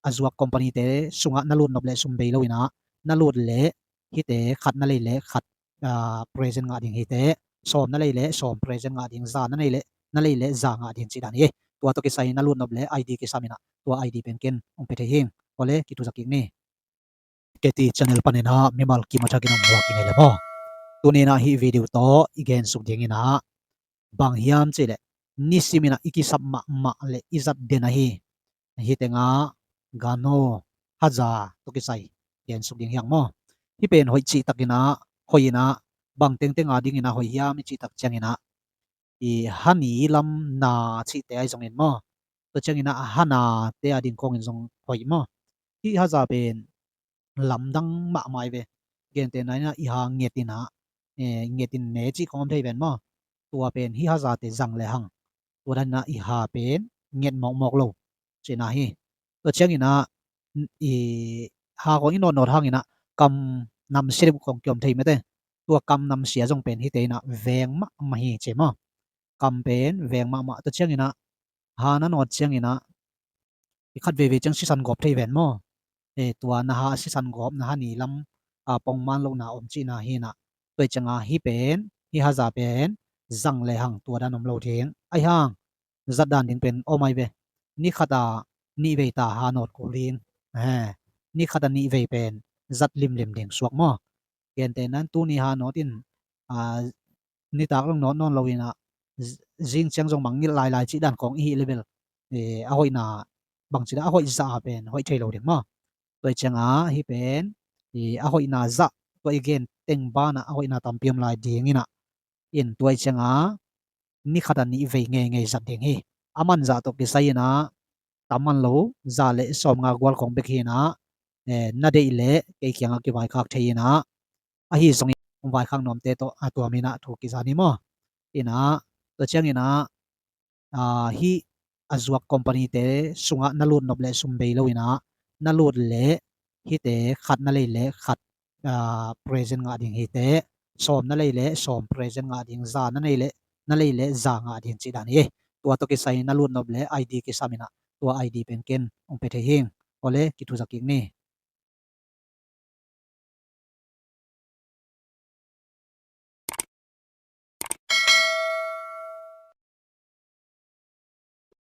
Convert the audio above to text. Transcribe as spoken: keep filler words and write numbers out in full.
a zuak company te sungah na lut nop leh sum bei lo inah, na lut leh hite khat na lei leh khat, ah, present ngah ding hite, sawm na lei leh sawm present ngah ding, za na lei leh, na lei leh za ngah ding cih dan hi. Tua tawh kisai na lut nop leh I D kisam inah, tua I D pen ken hong pia thei hing. Awle, kituzak kik ni. Keti channel paninah mimal kim a thakin hong muak i ngei le maw. Tuninah hih video tawh i gensuk dinginah bang hiam cihleh, nisiminah i kisap mahmah le i zat den ahi, hih tengah ganho, haza tawh kisai gensuk ding hiang maw. Hih pen hoih cihtakinah, hoih inah, bang tengteng a dinginah hoih hiam i cihtak cianginah, i hani lam na cihte ahi zongin maw, tua cianginah hanate a ding kongin zong hoih maw. Hih haza pen lamdang mahmah hi ve. Gentehna inah i ha ngetinah, eh, ngetin ne cih kong om thei ven maw. Tua pen hih hazate zang le hang, tua daninah i ha pen nget mawkmawk lo cihna hi. Tua cianginah i ha kong i nawtnawt hanginah kam namsia deuh kong kiom thei mete. Tua kam namsia zong pen hite inah veng mahmah hi ci maw. Kam pen veng mahmah. Tua cianginah ha na nawt cianginah i khat veivei ciang sisan gawp thei ven maw. E, tua na ha sisan gawp, na hani lam, a, pongman lohna om cihna hinah. Tua cianga hih pen, hih haza pen zang le hang tua dan om lo ding. Ahi hang zat dan ding pen om ahi ve. Ni khata nih vei ta ha nawt kul ding. E, ni khata nih vei pen zat limlim ding suak maw. Gentehna in tuni ha nawt in, a, nitak dong nawt nawn lo inah, z-, zing ciang zong mangngilh lailai cih dan kong i hih le bel, e, a hoihna bangci dan a hoih zah a pen hoih thei lo ding maw. Tua i cianga hih pen, e, a hoihna zah, tua i gen teng banah a hoihna tampi om lai dinginah. In tua i cianga ni khata nih vei ngeingei zat ding hi. A man zah tawh kisai inah tam man lo, za le sawmnga gual kong bek hinah, e, na deih leh kei kiangah kivaikhak thei inah, ahi zongin hong vaikhak nuamte tawh a tuam inah thu kiza ni maw. Inah, tua cianginah, a, hih a zuak company te sungah na lut nop leh sum bei lo inah, na lut leh hite khat na lei leh khat, a, present ngah ding hite, sawm na lei leh sawm present ngah ding, za na nei leh, na lei leh za ngah ding cih dan hi. Tua tawh kisai na lut nop leh I D kisam inah, tua I D pen ken hong pia thei hing. Awle, kituzak kik ni.